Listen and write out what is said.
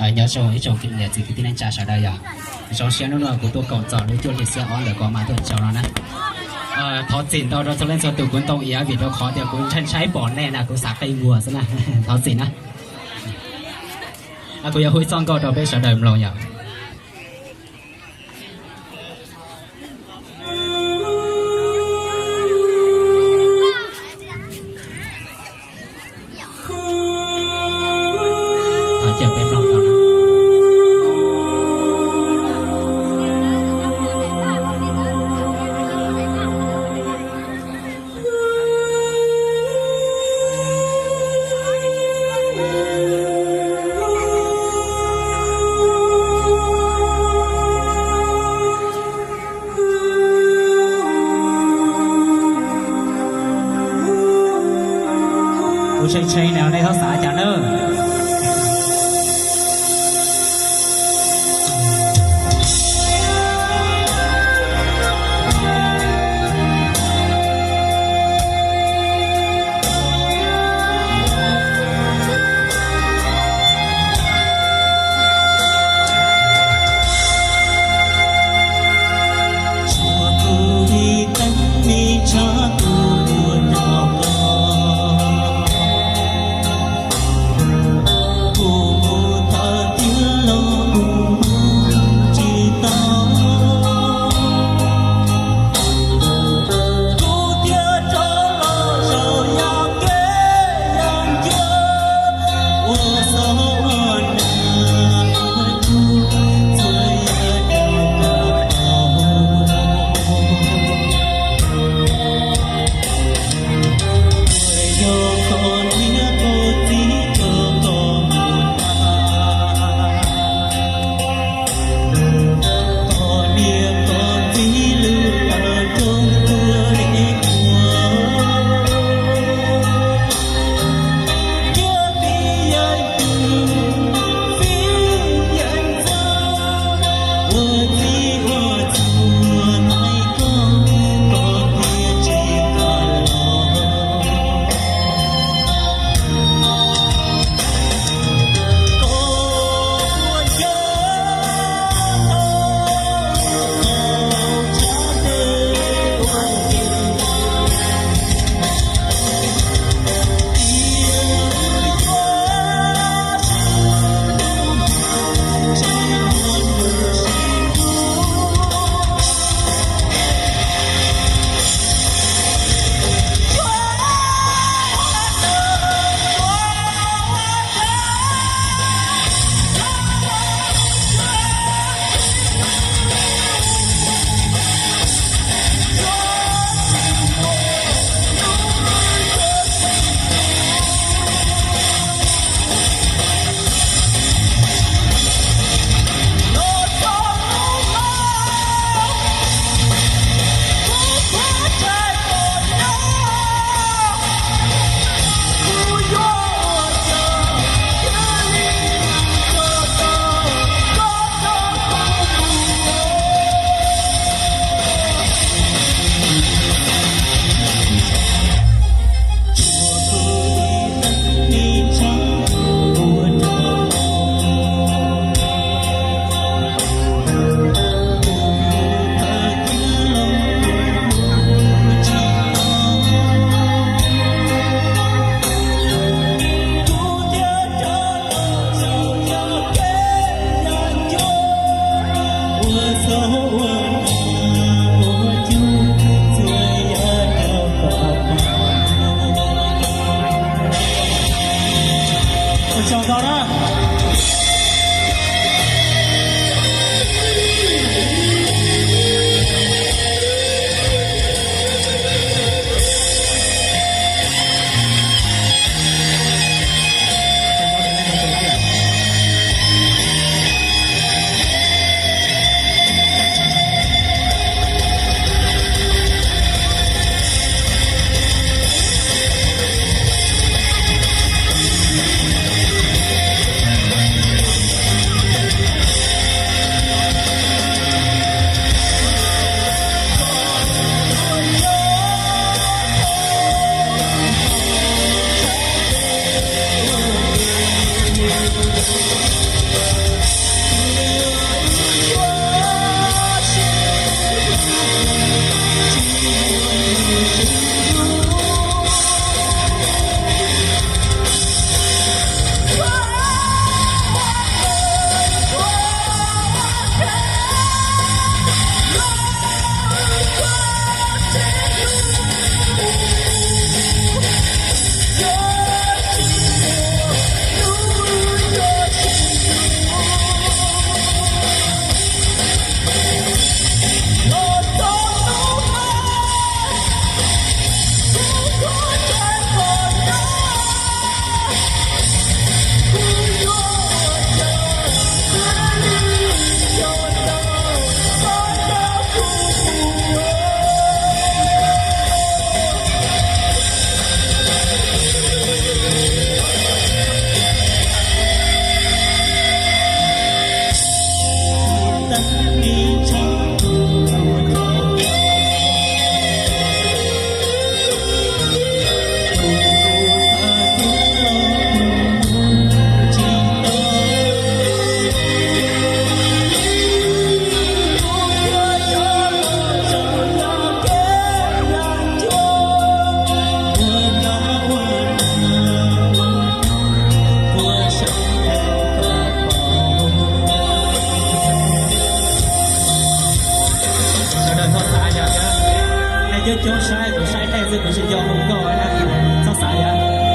Nyob zoo ib tsoom niam txiv kwv tij neej tsa sawv daws yom. Zoo siab hnub no kuv tuaj koom txog lub cuaj hli xiab ob ntawm kuv mas tuaj tsaug no na. Thov txim ntau rau txhua leej txhua tus, kuv ntoo iav vim rau qhov tias kuv ntshai ntshai pom nej na, kuv xav qe muag xwb na. Thov txim na. Kuv yuav hu ib txoj nkauj rau peb sawv daws mloog yom. Kuv tshee tshee na, nej txhob xav cas nawb. Coob coob saib, kuv saib nej xwb kuv tsis nco hu nkauj na, txhob xav yom.